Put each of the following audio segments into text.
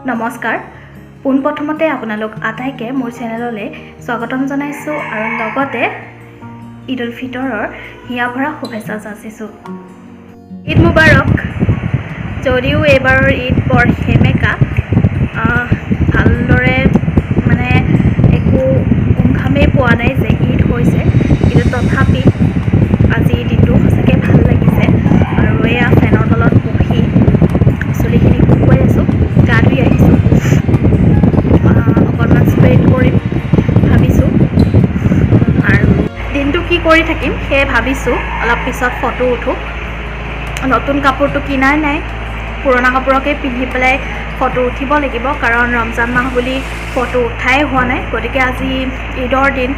নমস্কাৰ, পোনপ্ৰথমতে আপোনালোক আটাইকে মোৰ চেনেললৈ স্বাগতম জনাইছোঁ আৰু লগতে ঈদ উল ফিতৰৰ হিয়া ভৰা শুভেচ্ছা যাচিছোঁ। ঈদ মুবাৰক। যদিও এইবাৰৰ ঈদ বৰ সেমেকা, ভালদৰে মানে একো উমঘামেই পোৱা নাই যে ঈদ হৈছে, কিন্তু তথাপি আজিৰ দিনটো সঁচাকৈ ভাল লাগিছে। আৰু এয়া ফেনৰ তলত বহি চুলিখিনি শুকুৱাই আছোঁ, গা ধুই আহিছোঁ। অকণমান ষ্ট্ৰেইট কৰিম ভাবিছোঁ আৰু দিনটো কি কৰি থাকিম সেয়ে ভাবিছোঁ। অলপ পিছত ফটো উঠোঁ। নতুন কাপোৰটো কিনাই নাই, পুৰণা কাপোৰকে পিন্ধি পেলাই ফটো উঠিব লাগিব, কাৰণ ৰমজান মাহ বুলি ফটো উঠাই হোৱা নাই। গতিকে আজি ঈদৰ দিন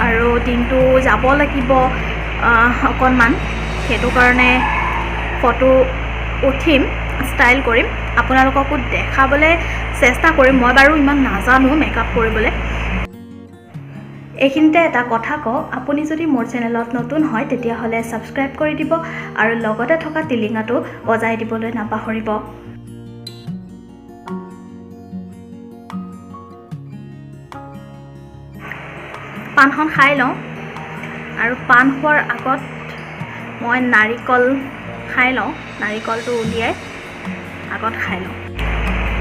আৰু দিনটো যাব লাগিব অকণমান, সেইটো কাৰণে ফটো উঠিম, ষ্টাইল কৰিম, আপোনালোককো দেখাবলৈ চেষ্টা কৰিম। মই বাৰু ইমান নাজানো মেকআপ কৰিবলৈ। এইখিনিতে এটা কথা কওঁ, আপুনি যদি মোৰ চেনেলত নতুন হয় তেতিয়াহ'লে ছাবস্ক্ৰাইব কৰি দিব আৰু লগতে থকা টিলিঙাটো বজাই দিবলৈ নাপাহৰিব। পাণখন খাই লওঁ আৰু পাণ খোৱাৰ আগত মই নাৰিকল খাই লওঁ। নাৰিকলটো উলিয়াই আগত খাই লওঁ।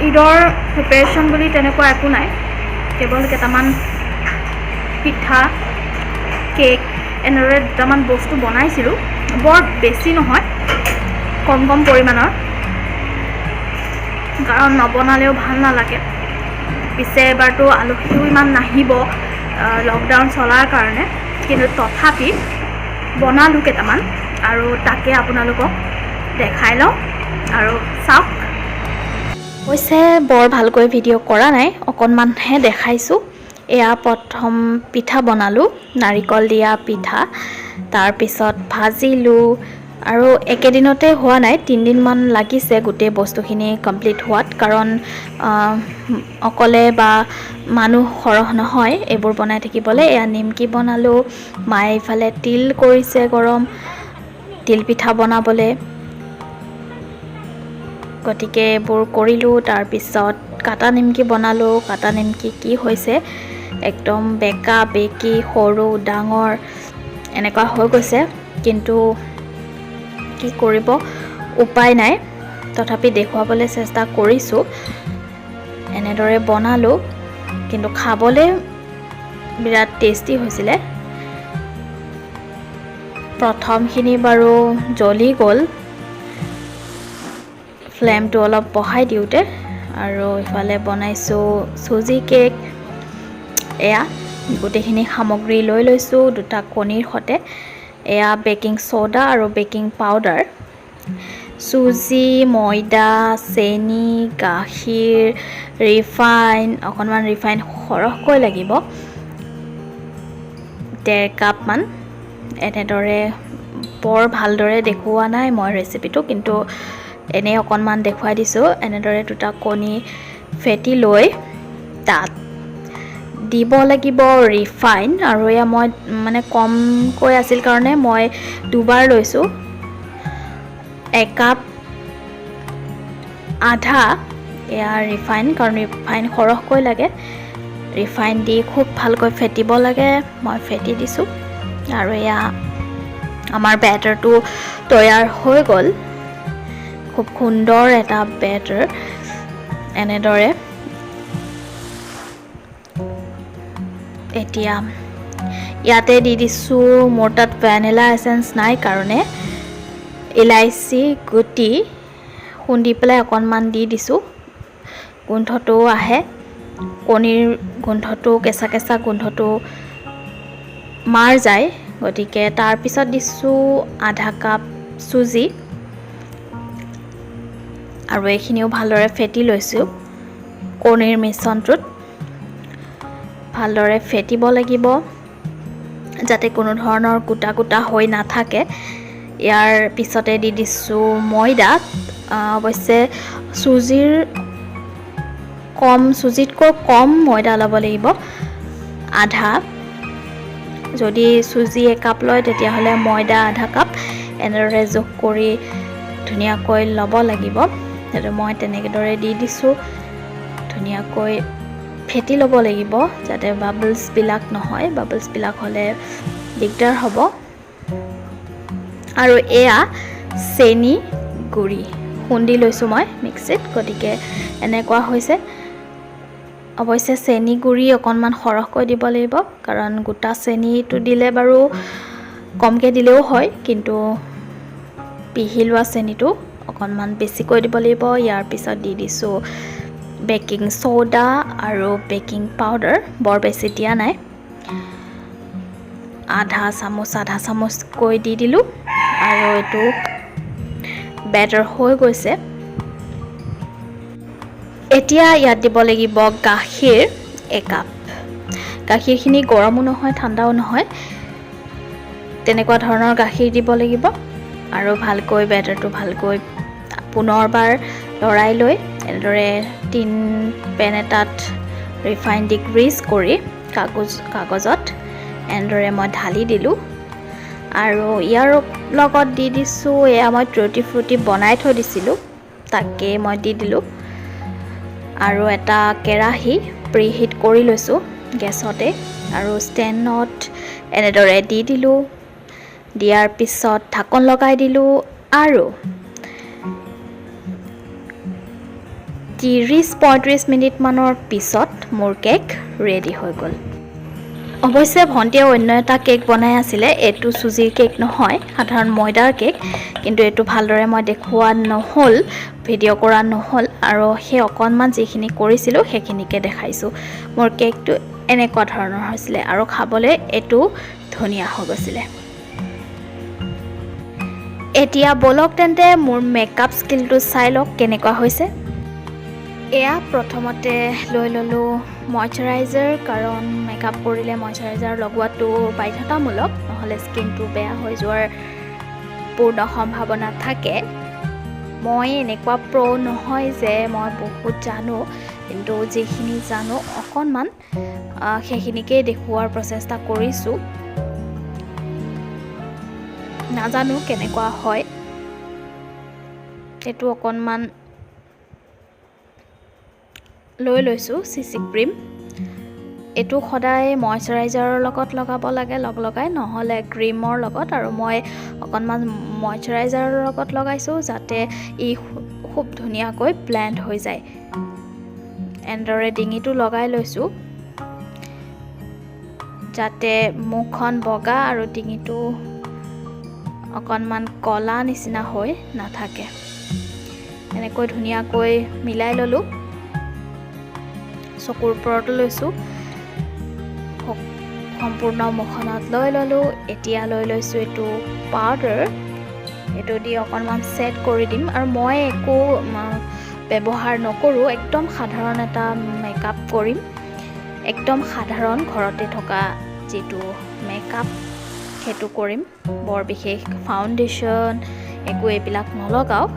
ঈদৰ প্ৰিপেৰেশ্যন বুলি তেনেকুৱা একো নাই, কেৱল কেইটামান পিঠা, কেক এনেদৰে দুটামান বস্তু বনাইছিলোঁ, বৰ বেছি নহয়, কম কম পৰিমাণৰ, কাৰণ নবনালেও ভাল নালাগে। পিছে এবাৰতো আলহীও ইমান নাহিব লকডাউন চলাৰ কাৰণে, কিন্তু তথাপি বনালোঁ কেইটামান আৰু তাকে আপোনালোকক দেখাই লওঁ আৰু চাওক। অৱশ্যে বৰ ভালকৈ ভিডিঅ' কৰা নাই, অকণমানহে দেখাইছোঁ। এয়া প্ৰথম পিঠা বনালোঁ, নাৰিকল দিয়া পিঠা, তাৰপিছত ভাজিলোঁ আৰু একেদিনতে হোৱা নাই, তিনিদিনমান লাগিছে গোটেই বস্তুখিনি কমপ্লিট হোৱাত, কাৰণ অকলে বা মানুহ সৰহ নহয় এইবোৰ বনাই থাকিবলৈ। এয়া নিমকি বনালোঁ, মায়ে ইফালে তিল কৰিছে গৰম, তিল পিঠা বনাবলৈ, গতিকে এইবোৰ কৰিলোঁ। তাৰপিছত কাটা নিমকি বনালোঁ। কাটা নিমকি কি হৈছে, একদম বেকা বেকি, সৰু ডাঙৰ এনেকুৱা হৈ গৈছে, কিন্তু কি কৰিব উপায় নাই, তথাপি দেখুৱাবলৈ চেষ্টা কৰিছোঁ। এনেদৰে বনালোঁ, কিন্তু খাবলৈ বিৰাট টেষ্টি হৈছিলে। প্ৰথমখিনি বাৰু জ্বলি গ'ল ফ্লেমটো অলপ বঢ়াই দিওঁতে। আৰু ইফালে বনাইছোঁ চুজি কেক। এয়া গোটেইখিনি সামগ্ৰী লৈ লৈছোঁ দুটা কণীৰ সৈতে। এয়া বেকিং ছ'ডা আৰু বেকিং পাউডাৰ, চুজি, ময়দা, চেনি, গাখীৰ, ৰিফাইন, অকণমান ৰিফাইন সৰহকৈ লাগিব, 1.5 কাপমান। এনেদৰে বৰ ভালদৰে দেখুওৱা নাই মই ৰেচিপিটো, কিন্তু এনেই অকণমান দেখুৱাই দিছোঁ। এনেদৰে দুটা কণী ফেটি লৈ তাত দিব লাগিব ৰিফাইন। আৰু এয়া মই মানে কমকৈ আছিল কাৰণে মই দুবাৰ লৈছোঁ, 1 কাপ আধা এয়া ৰিফাইন, কাৰণ ৰিফাইন সৰহকৈ লাগে। ৰিফাইন দি খুব ভালকৈ ফেটিব লাগে, মই ফেটি দিছোঁ। আৰু এয়া আমাৰ বেটাৰটো তৈয়াৰ হৈ গ'ল, খুব সুন্দৰ এটা বেটাৰ। এনেদৰে এতিয়া ইয়াতে দি দিছোঁ, মোৰ তাত ভেনিলা এচেঞ্চ নাই কাৰণে ইলাচি গুটি খুন্দি পেলাই অকণমান দি দিছোঁ, গোন্ধটোও আহে, কণীৰ গোন্ধটো, কেঁচা কেঁচা গোন্ধটো মাৰ যায়। গতিকে তাৰপিছত দিছোঁ আধা কাপ চুজি আৰু এইখিনিও ভালদৰে ফেটি লৈছোঁ। কণীৰ মিশ্ৰণটোত ভালদৰে ফেটিব লাগিব যাতে কোনো ধৰণৰ গোটা গোটা হৈ নাথাকে। ইয়াৰ পিছতে দি দিছোঁ ময়দা। অৱশ্যে চুজিতকৈ কম ময়দা ল'ব লাগিব, আধা। যদি চুজি 1 কাপ লয় তেতিয়াহ'লে ময়দা আধা কাপ, এনেদৰে জোখ কৰি ধুনীয়াকৈ ল'ব লাগিব। সেইটো মই তেনেদৰে দি দিছোঁ। ধুনীয়াকৈ ফেটি ল'ব লাগিব, যাতে বাবলছবিলাক নহয়। বাবলছবিলাক হ'লে দিগদাৰ হ'ব। আৰু এয়া চেনি গুড়ি খুন্দি লৈছোঁ মই মিক্সিত, গতিকে এনেকুৱা হৈছে। অৱশ্যে চেনি গুড়ি অকণমান সৰহকৈ দিব লাগিব, কাৰণ গোটা চেনিটো দিলে বাৰু কমকৈ দিলেও হয়, কিন্তু পিহি লোৱা চেনিটো অকণমান বেছিকৈ দিব লাগিব। ইয়াৰ পিছত দি দিছোঁ বেকিং চ'ডা আৰু বেকিং পাউডাৰ, বৰ বেছি দিয়া নাই, আধা চামুচ আধা চামুচকৈ দি দিলোঁ। আৰু এইটো বেটাৰ হৈ গৈছে। এতিয়া ইয়াত দিব লাগিব গাখীৰ একাপ। গাখীৰখিনি গৰমো নহয় ঠাণ্ডাও নহয়, তেনেকুৱা ধৰণৰ গাখীৰ দিব লাগিব। আৰু ভালকৈ বেটাৰটো ভালকৈ পুনৰবাৰ লৰাই লৈ এনেদৰে টিন পেন এটাত ৰিফাইন দি গ্ৰীজ কৰি কাগজত এনেদৰে মই ঢালি দিলোঁ। আৰু ইয়াৰ লগত দি দিছোঁ, এয়া মই টুটি ফ্ৰুটি বনাই থৈ দিছিলোঁ, তাকে মই দি দিলোঁ। আৰু এটা কেৰাহী প্ৰিহিট কৰি লৈছোঁ গেছতে, আৰু ষ্টেণ্ডত এনেদৰে দি দিলোঁ। দিয়াৰ পিছত ঢাকন লগাই দিলোঁ আৰু 30-35 মিনিটমানৰ পিছত মোৰ কেক ৰেডি হৈ গ'ল। অৱশ্যে ভণ্টিয়ে অন্য এটা কেক বনাই আছিলে, এইটো চুজিৰ কেক নহয়, সাধাৰণ ময়দাৰ কেক, কিন্তু এইটো ভালদৰে মই দেখুওৱা নহ'ল, ভিডিঅ' কৰা নহ'ল। আৰু সেই অকণমান যিখিনি কৰিছিলোঁ সেইখিনিকে দেখাইছোঁ। মোৰ কেকটো এনেকুৱা ধৰণৰ হৈছিলে আৰু খাবলৈ এইটো ধুনীয়া হৈ গৈছিলে। এতিয়া ব'লক তেন্তে মোৰ মেকআপ স্কিলটো চাই লওক কেনেকুৱা হৈছে। এয়া প্ৰথমতে লৈ ল'লোঁ মইশ্চাৰাইজাৰ, কাৰণ মেকআপ কৰিলে মইশ্চাৰাইজাৰ লগোৱাটো বাধ্যতামূলক, নহ'লে স্কিনটো বেয়া হৈ যোৱাৰ পূৰ্ণ সম্ভাৱনা থাকে। মই এনেকুৱা প্ৰ' নহয় যে মই বহুত জানো, কিন্তু যিখিনি জানো অকণমান সেইখিনিকেই দেখুওৱাৰ প্ৰচেষ্টা কৰিছোঁ। নাজানো কেনেকুৱা হয়। এইটো অকণমান লৈ লৈছোঁ চিচি ক্ৰীম। এইটো সদায় মইশ্চাৰাইজাৰৰ লগত লগাব লাগে, লগ লগাই, নহ'লে ক্ৰীমৰ লগত। আৰু মই অকণমান মইশ্চাৰাইজাৰৰ লগত লগাইছোঁ যাতে ই খুব ধুনীয়াকৈ ব্লেণ্ড হৈ যায়। এনেদৰে ডিঙিটো লগাই লৈছোঁ যাতে মুখখন বগা আৰু ডিঙিটো অকণমান ক'লা নিচিনা হৈ নাথাকে। এনেকৈ ধুনীয়াকৈ মিলাই ল'লোঁ। চকুৰ ওপৰতো লৈছোঁ, সম্পূৰ্ণ মুখখনত লৈ ল'লোঁ। এতিয়া লৈ লৈছোঁ এইটো পাউডাৰ, এইটো দি অকণমান ছেট কৰি দিম। আৰু মই একো ব্যৱহাৰ নকৰোঁ, একদম সাধাৰণ এটা মেকআপ কৰিম, একদম সাধাৰণ ঘৰতে থকা যিটো মেকআপ সেইটো কৰিম। বৰ বিশেষ ফাউণ্ডেশ্যন একো এইবিলাক নলগাওঁ,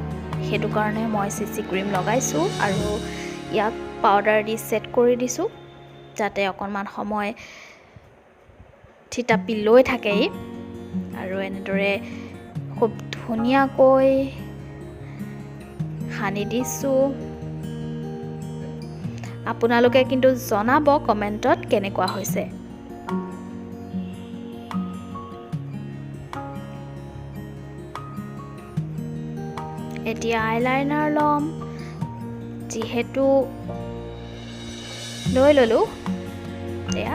সেইটো কাৰণে মই চিচি ক্ৰীম লগাইছোঁ আৰু ইয়াক পাউডাৰ দি ছেট কৰি দিছোঁ যাতে অকণমান সময় থিতাপি লৈ থাকে ই। আৰু এনেদৰে খুব ধুনীয়াকৈ সানি দিছোঁ। আপোনালোকে কিন্তু জনাব কমেণ্টত কেনেকুৱা হৈছে। এতিয়া আইলাইনাৰ ল'ম, যিহেতু লৈ ল'লোঁ। এয়া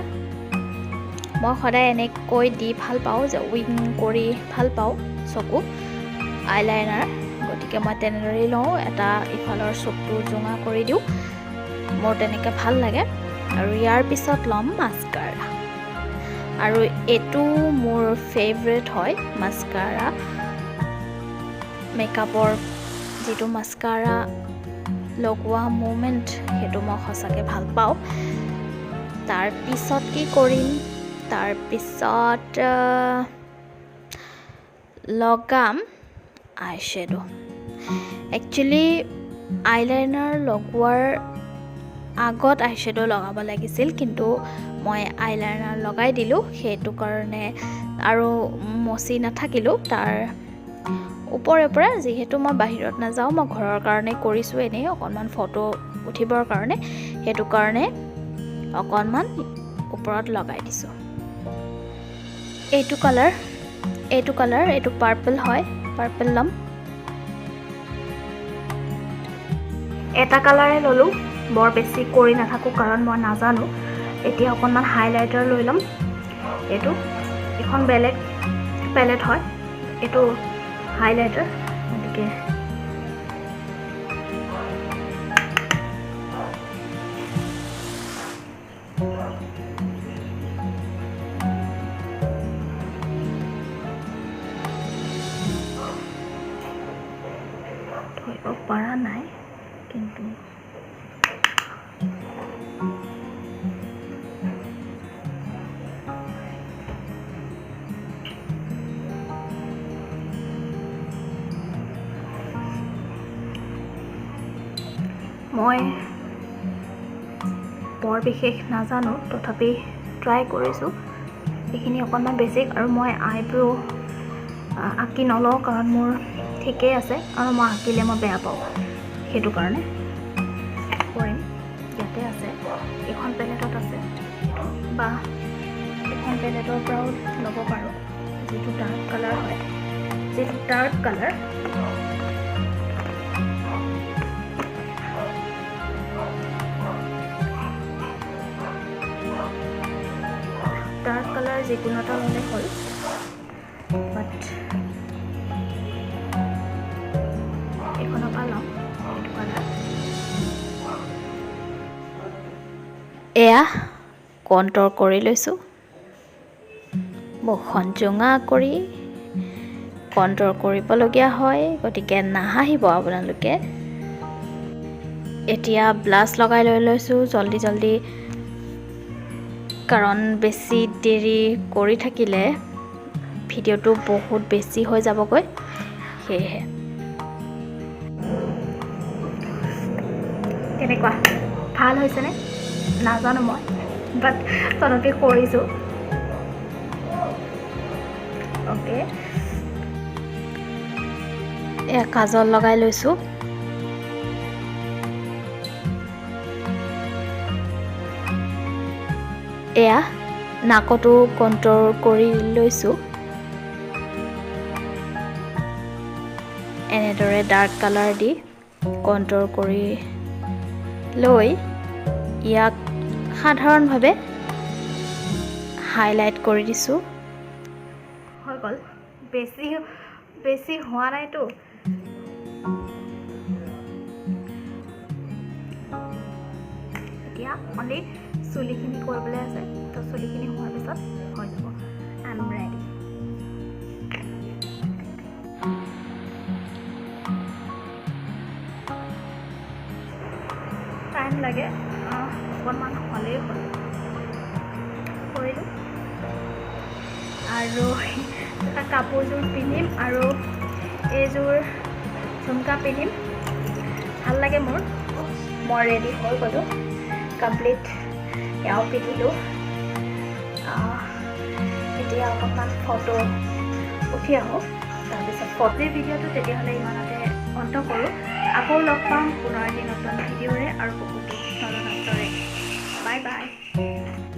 মই সদায় এনেকৈ দি ভাল পাওঁ, যে উইং কৰি ভাল পাওঁ চকু আইলাইনাৰ, গতিকে মই তেনেদৰেই লওঁ। এটা ইফালৰ চকু জোঙা কৰি দিওঁ, মোৰ তেনেকৈ ভাল লাগে। আৰু ইয়াৰ পিছত ল'ম মাস্কাৰা, আৰু এইটো মোৰ ফেভৰেট হয় মাস্কাৰা। মেকআপৰ যিটো মাস্কাৰা লগোৱা মুমেণ্ট, সেইটো মই সঁচাকৈ ভাল পাওঁ। তাৰপিছত কি কৰিম, তাৰপিছত লগাম আইশ্বেড'। একচুৱেলি আইলাইনাৰ লগোৱাৰ আগত আইশ্বেড' লগাব লাগিছিল, কিন্তু মই আইলাইনাৰ লগাই দিলোঁ, সেইটো কাৰণে আৰু মচি নাথাকিলোঁ। তাৰ ওপৰে ওপৰে, যিহেতু মই বাহিৰত নাযাওঁ, মই ঘৰৰ কাৰণে কৰিছোঁ, এনেই অকণমান ফটো উঠিবৰ কাৰণে, সেইটো কাৰণে অকণমান ওপৰত লগাই দিছোঁ। এইটো কালাৰ, এইটো কালাৰ, এইটো পাৰ্পল হয়, পাৰ্পল ল'ম। এটা কালাৰে ল'লোঁ, বৰ বেছি কৰি নাথাকোঁ কাৰণ মই নাজানো। এতিয়া অকণমান হাইলাইটাৰ লৈ ল'ম। এইটো এখন বেলেগ পেলেট হয়, এইটো হাইলাইটাৰ, গতিকে ধৰিব পৰা নাই কিন্তু মই বৰ বিশেষ নাজানো, তথাপি ট্ৰাই কৰিছোঁ। এইখিনি অকণমান বেছিক আৰু মই আইব্ৰ' আঁকি নলওঁ কাৰণ মোৰ ঠিকেই আছে আৰু মই আঁকিলে মই বেয়া পাওঁ, সেইটো কাৰণে কৰিম। ইয়াতে আছে, এইখন পেলেটত আছে বা এখন পেলেটৰ পৰাও ল'ব পাৰোঁ, যিটো ডাৰ্ক কালাৰ হয়, যিটো ডাৰ্ক কালাৰ। ডাৰ্ক কালাৰ যিকোনো এটা ল'লে হ'ল, বাট এইখনৰ পৰা ল'ম এইটো কালাৰ। এয়া কণ্টৰ কৰি লৈছোঁ, মুখখন জোঙা কৰি কণ্টৰ কৰিবলগীয়া হয়, গতিকে নাহাঁহিব আপোনালোকে। এতিয়া ব্লাছ লগাই লৈ লৈছোঁ জল্দি জল্দি, কাৰণ বেছি দেৰি কৰি থাকিলে ভিডিঅ'টো বহুত বেছি হৈ যাবগৈ, সেয়েহে। কেনেকুৱা ভাল হৈছেনে নাজানো মই, বাট তথাপি কৰিছোঁ। অ'কে, এয়া কাজল লগাই লৈছোঁ। এয়া নাকতো কণ্ট্ৰল কৰি লৈছোঁ। এনেদৰে ডাৰ্ক কালাৰ দি কণ্ট্ৰল কৰি লৈ ইয়াক সাধাৰণভাৱে হাইলাইট কৰি দিছোঁ। হৈ গ'ল, বেছি বেছি হোৱা নাইতো। এতিয়া অনলি চুলিখিনি কৰিবলৈ আছে, তো চুলিখিনি হোৱাৰ পিছত হৈ যাব। I am ready. Time লাগে অকণমান হ'লেই হ'ল, কৰিলোঁ। আৰু এটা কাপোৰযোৰ পিন্ধিম আৰু এইযোৰ ঝুমকা পিন্ধিম, ভাল লাগে মোৰ। মই ৰেডি হৈ গ'লোঁ কমপ্লিট, এয়াও পিন্ধিলোঁ। এতিয়া অকণমান ফটো উঠি আহোঁ, তাৰপিছত ফটো ভিডিঅ'টো তেতিয়াহ'লে ইমানতে অন্ত কৰোঁ। আকৌ লগ পাম পুনৰ এটি নতুন ভিডিঅ'ৰে আৰু বহুতো নতুনত্বৰে। Bye bye.